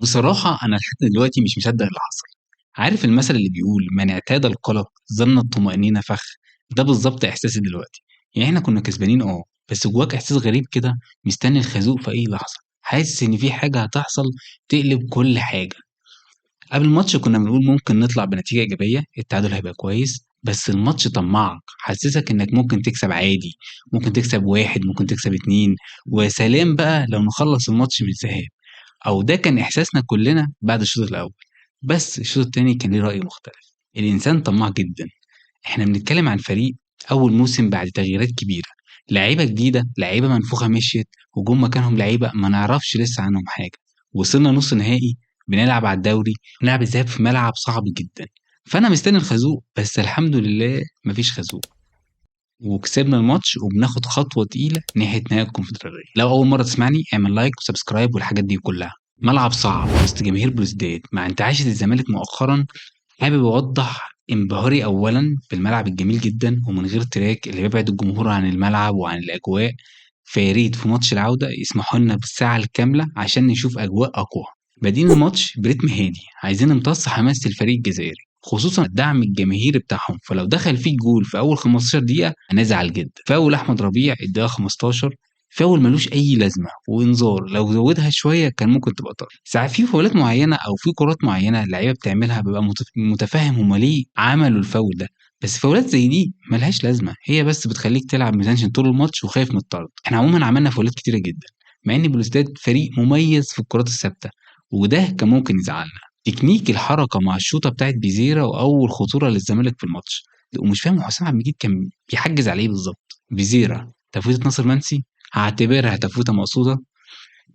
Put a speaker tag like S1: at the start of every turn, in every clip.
S1: بصراحة أنا لحد دلوقتي مش مصدق اللي حصل. عارف المثل اللي بيقول من اعتاد القلق ظن الطمأنينة فخ؟ ده بالظبط إحساسي دلوقتي. يعني إحنا كنا كسبانين بس جواك إحساس غريب كده، مستني الخازوق في أي لحظة، حاسس إن في حاجة هتحصل تقلب كل حاجة. قبل الماتش كنا بنقول ممكن نطلع بنتيجة إيجابية، التعادل هيبقى كويس، بس الماتش طمعك، حسسك إنك ممكن تكسب عادي، ممكن تكسب 1، ممكن تكسب 2، وسلام بقى لو نخلص الماتش من الذهاب. أو ده كان إحساسنا كلنا بعد الشوط الأول. بس الشوط التاني كان ليه رأي مختلف. الإنسان طماع جدا. إحنا بنتكلم عن فريق أول موسم بعد تغييرات كبيرة، لعيبة جديدة، لعيبة منفوخة مشيت وجم مكانهم لعيبة ما نعرفش لسه عنهم حاجة. وصلنا نص نهائي، بنلعب على الدوري، بنلعب الذهاب في ملعب صعب جدا. فأنا مستني الخازوق، بس الحمد لله مفيش خازوق، وكسبنا الماتش وبناخد خطوة تقيلة ناحية نهائي الكونفدرالية. لو أول مرة تسمعني اعمل like و subscribe والحاجات دي كلها. ملعب صعب وسط جماهير بلوزداد مع انتعاشة الزمالك مؤخرا. حابب أوضح انبهاري أولا بالملعب الجميل جدا ومن غير track اللي بيبعد الجمهور عن الملعب وعن الأجواء. فياريت في ماتش العودة يسمحوا لنا بالساعة الكاملة عشان نشوف أجواء أقوى. بادئين الماتش برتم هادي، عايزين نمتص حماسة الفريق الجزائري، خصوصا الدعم الجماهيري بتاعهم، فلو دخل فيه جول في أول 15 دقيقة هنزعل جدا. فاول أحمد ربيع الدقيقة 15، فاول ملوش أي لازمة وإنذار، لو زودها شوية كان ممكن تبقى طرد. ساعات في فاولات معينة أو في كرات معينة اللعيبة بتعملها ببقى متفهم هما ليه عملوا الفاول ده، بس فاولات زي دي ملهاش لازمة، هي بس بتخليك تلعب متنشن طول الماتش وخايف من الطرد. احنا عموما عملنا فاولات كتيرة جدا، مع إن بلوزداد فريق مميز في الكرات الثابتة، وده كان ممكن يزعلنا. تكنيك الحركة مع الشوطة بتاعت بيزيرا وأول خطورة للزمالك في الماتش، ومش فاهم حسام عبد المجيد كان بيحجز عليه بالظبط. بيزيرا تفويتة ناصر منسي هعتبرها تفويتة مقصودة،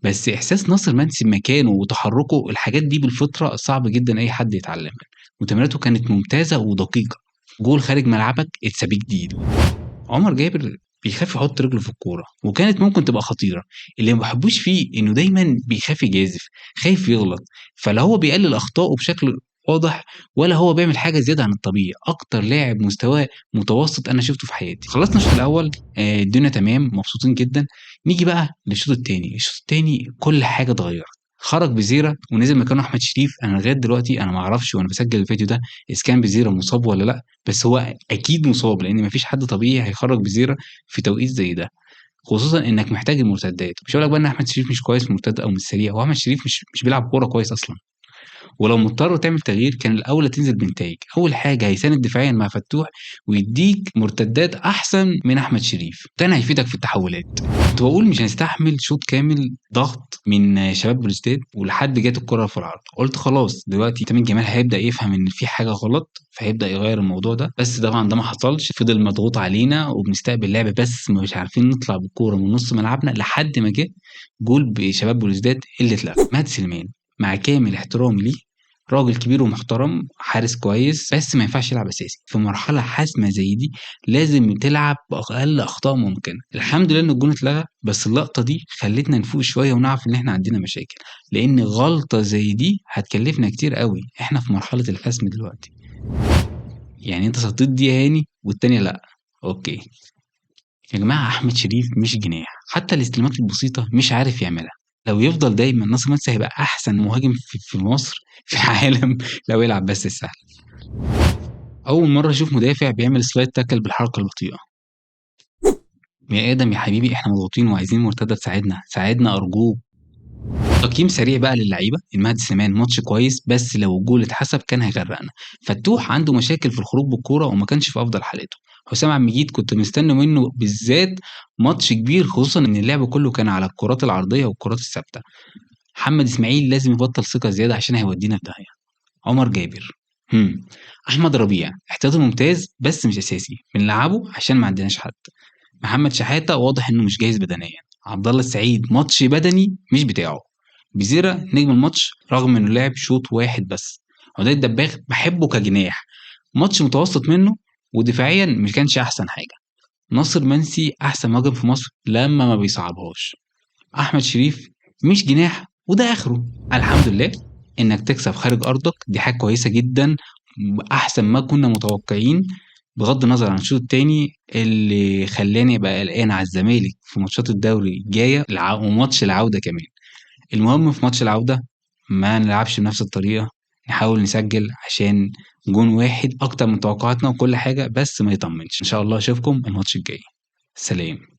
S1: بس إحساس ناصر منسي بمكانه وتحركه الحاجات دي بالفطرة صعب جدا أي حد يتعلمها. وتمريراته كانت ممتازة ودقيقة. جول خارج ملعبك it's big deal. عمر جابر بيخاف يحط رجله في الكورة وكانت ممكن تبقى خطيرة. اللي ما بحبوش فيه إنه دايما بيخاف يجازف، خايف يغلط، فلا هو بيقلل أخطائه بشكل واضح ولا هو بيعمل حاجة زيادة عن الطبيعي. أكتر لاعب مستواه متوسط أنا شفته في حياتي. خلصنا الشوط الأول، الدنيا تمام، مبسوطين جدا. نيجي بقى للشوط التاني. الشوط التاني كل حاجة اتغيرت. خرج بزيرة ونزل مكانه أحمد شريف. أنا لغاية دلوقتي أنا ما أعرفش وأنا بسجل الفيديو ده إذا كان بزيرة مصاب ولا لأ، بس هو أكيد مصاب، لأن مفيش حد طبيعي هيخرج بزيرة في توقيت زي ده، خصوصا إنك محتاج المرتدات. مش هقول لك بقى إن أحمد شريف مش كويس في المرتد أو مش سريع، هو أحمد شريف مش بيلعب كورة كويس أصلا. ولو مضطر تعمل تغيير كان الأولى تنزل بنتايج. أول حاجة هيساند دفاعيا مع فتوح ويديك مرتدات أحسن من أحمد شريف، تاني هيفيدك في التحولات. كنت بقول مش هنستحمل شوط كامل ضغط من شباب بلوزداد ولحد جت الكرة في العرض، قلت خلاص دلوقتي تامر جمال هيبدأ يفهم إن في حاجة غلط فهيبدأ يغير الموضوع ده، بس طبعا ده ما حصلش، فضل مضغوط علينا وبنستقبل لعب بس مش عارفين نطلع بالكورة من نص ملعبنا لحد ما جه جول بشباب بلوزداد اللي اتلغى. مهدي سليمان مع كامل احترامي ليه، راجل كبير ومحترم، حارس كويس، بس ما ينفعش يلعب اساسي في مرحلة حاسمة زي دي، لازم تلعب باقل اخطاء ممكنة. الحمد لله ان الجون اتلغى، بس اللقطة دي خلتنا نفوق شوية ونعرف ان احنا عندنا مشاكل، لان غلطه زي دي هتكلفنا كتير قوي. احنا في مرحلة الحسم دلوقتي، يعني انت صديت دي يا هاني والتانية لا. okay يا جماعة، احمد شريف مش جناح، حتى الاستلامات البسيطة مش عارف يعملها. لو يفضل دايما ناصر منسي هيبقى احسن مهاجم في مصر في العالم لو يلعب بس السهل. اول مرة اشوف مدافع بيعمل slide tackle بالحركة البطيئة. يا ادم يا حبيبي احنا مضغوطين وعايزين مرتدة تساعدنا، ساعدنا ارجوك. تقييم سريع بقى للعيبة. المهدي سليمان ماتش كويس، بس لو الجول اتحسب كان هيغرقنا. فتوح عنده مشاكل في الخروج بالكورة وما كانش في افضل حالاته. حسام عبد المجيد كنت مستني منه بالذات ماتش كبير، خصوصا ان اللعب كله كان على الكرات العرضية والكرات الثابتة. محمد اسماعيل لازم يبطل ثقة زيادة عشان هيودينا في داهية. عمر جابر، احمد ربيع احتياطي ممتاز بس مش اساسي، بنلعبه عشان ما عندناش حد. محمد شحاته واضح انه مش جاهز بدنيا. عبد الله السعيد ماتش بدني مش بتاعه. بزيرة نجم الماتش رغم انه لعب شوط واحد بس. عدي الدباغ بحبه كجناح، ماتش متوسط منه ودفاعيا مش كانش احسن حاجة. ناصر منسي احسن مهاجم في مصر لما ما بيصعبهاش. احمد شريف مش جناح وده اخره. الحمد لله انك تكسب خارج ارضك دي حاجة كويسة جدا، احسن ما كنا متوقعين، بغض النظر عن الشوط التاني اللي خلاني ابقى قلقان على الزمالك في ماتشات الدوري الجاية وماتش العودة كمان. المهم في ماتش العودة ما نلعبش بنفس الطريقة، نحاول نسجل عشان جون واحد أكتر من توقعاتنا وكل حاجة، بس ما يطمنش. إن شاء الله أشوفكم الماتش الجاي. سلام.